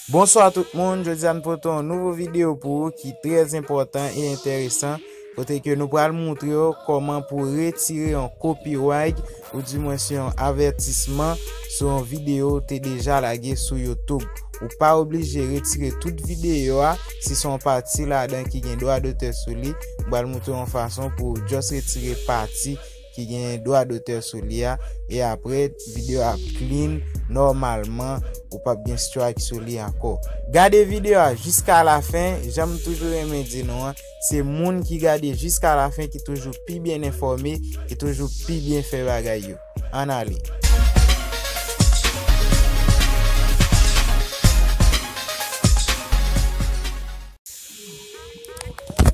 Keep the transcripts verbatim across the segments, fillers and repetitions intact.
Bonswa tout moun, jodi a n pote yon nouvo videyo pou ou ki trè enpòtan e enteresan, kote ke nou pral montre w kòman pou retire yon copyright oudimwen se yon avètisman sou yon videyo w te deja lage sou YouTube. Ou pa oblije retire tout videyo a, si se yon pati ladan ki gen dwa dotè sou li, m pral montre w yon fason pou w just retire pati ki gen dwa dotè sou li a, e apre videyo a ap clean nòmalman, ou p ap gen strike sou li ankò. Gade videyo a jiska lafen, jan m toujou renmen di nou an, se moun ki gade jiska lafen ki toujou pi byen enfòme, ki toujou pi byen fè bagay yo. Ann ale.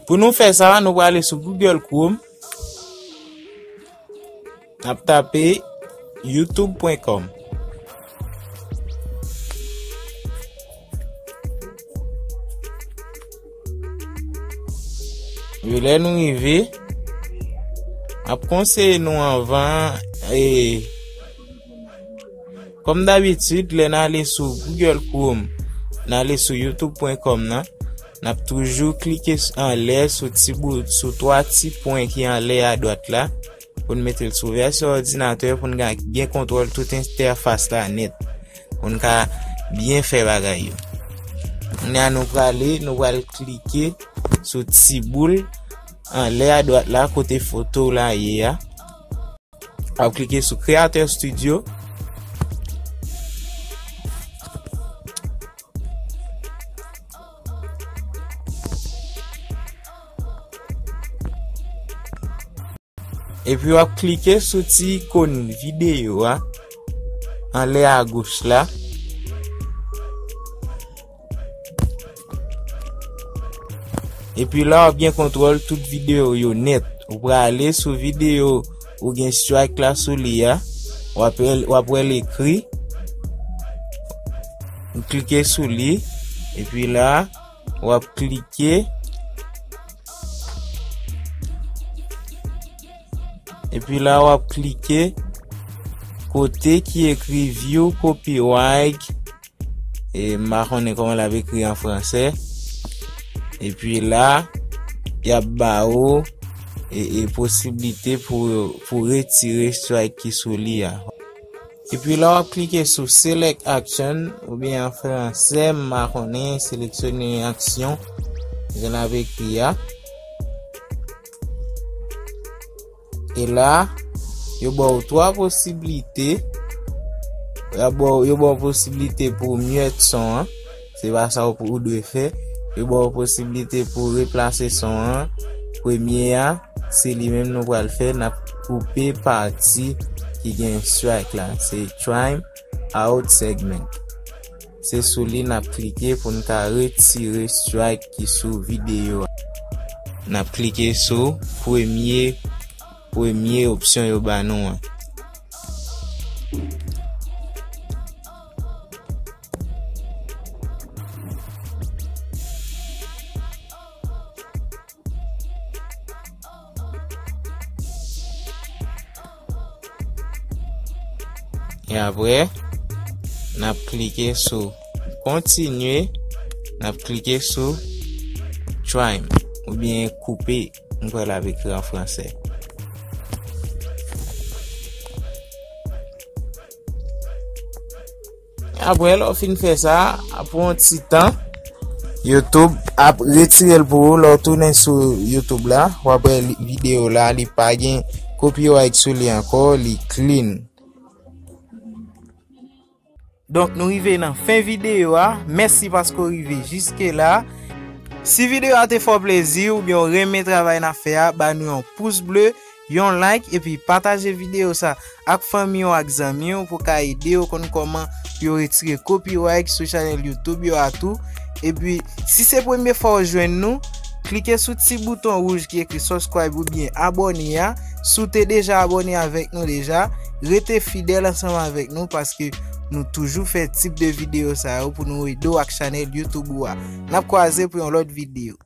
Pou nou fè sa, nou prale sou Google Chrome. N ap tape youtube pwen kòm. Epi lè nou rive, m ap konseye nou anvan, e, kòm dabitid, lè n ale sou Google Chrome, n ale sou youtube pwen kòm nan, n ap toujou klike s-, anlè sou ti bout, sou twa ti pwen ki anlè adwat la, pou n mete l sou vèsyon òdinatè, pou n ka gen kontwòl tout entèfas la nèt, pou n ka byen fè bagay yo. Kounye a nou prale, nou pral klike sou ti boul anlè adwat la, kote foto w la ye a. W ap klike sou Creator Studio. Epi w ap klike sou ti ikòn videyo a, anlè agoch la. Epi la, w ap gen kontwòl tout videyo yo nèt. Ou prale sou videyo ou gen strike la sou li a. W ap, w ap wè l ekri. Ou klike sou li. Epi la, w ap klike. Epi la, w ap klike kote ki ekri View Copyright. E m pa konnen kòman l ap ekri an fransè. Epi la, y ap ba ou, e, e posiblite pou, pou retire strike ki sou li a. Epi la, w ap klike sou Select Action, oubyen an fransè, m pa konnen, seleksyone aksyon, jan l ap ekri a. E la, yo ba w twa posiblite. Yo ba w, yo ba w posiblite pou mute son an. Se pa sa w pou, ou dwe fè. Yo ba w posiblite pou replase son an. Premye a, se li menm nou pral fè. N ap koupe pati ki gen strike la. Se trim out segment. Se sou li n ap klike pou n ka retire strike ki sou videyo a. N ap klike sou premye, premye opsyon yo ba nou an. E apre, n ap klike sou kontinye, n ap klike sou trim, oubyen koupe, m kwè l ap ekri an fransè. Apre, lè w fin fè sa, apre yon ti tan, YouTube ap retire l pou ou. Lè w tounen sou YouTube la, w ap wè li, videyo la, li pa gen copyright sou li ankò, li clean. Donk, nou rive nan fen videyo a. Mèsi paske w rive jiske la. Si videyo a te fè w plezi oubyen w renmen travay n ap fè a, ba nou yon pous ble, yon like, epi pataje videyo sa ak fanmi w, ak zanmi w, pou ka ede yo konn kòman pou yo retire copyright sou chanèl YouTube yo a tou. Epi, si se premye fwa w jwenn nou, klike sou ti bouton wouj ki ekri subscribe oubyen abòne a. Si w te deja abòne avèk nou deja, rete fidèl ansanm avèk nou, paske nou toujou fè tip de videyo sa yo pou nou ede w ak chanèl YouTube ou a. N ap kwaze pou yon lòt videyo.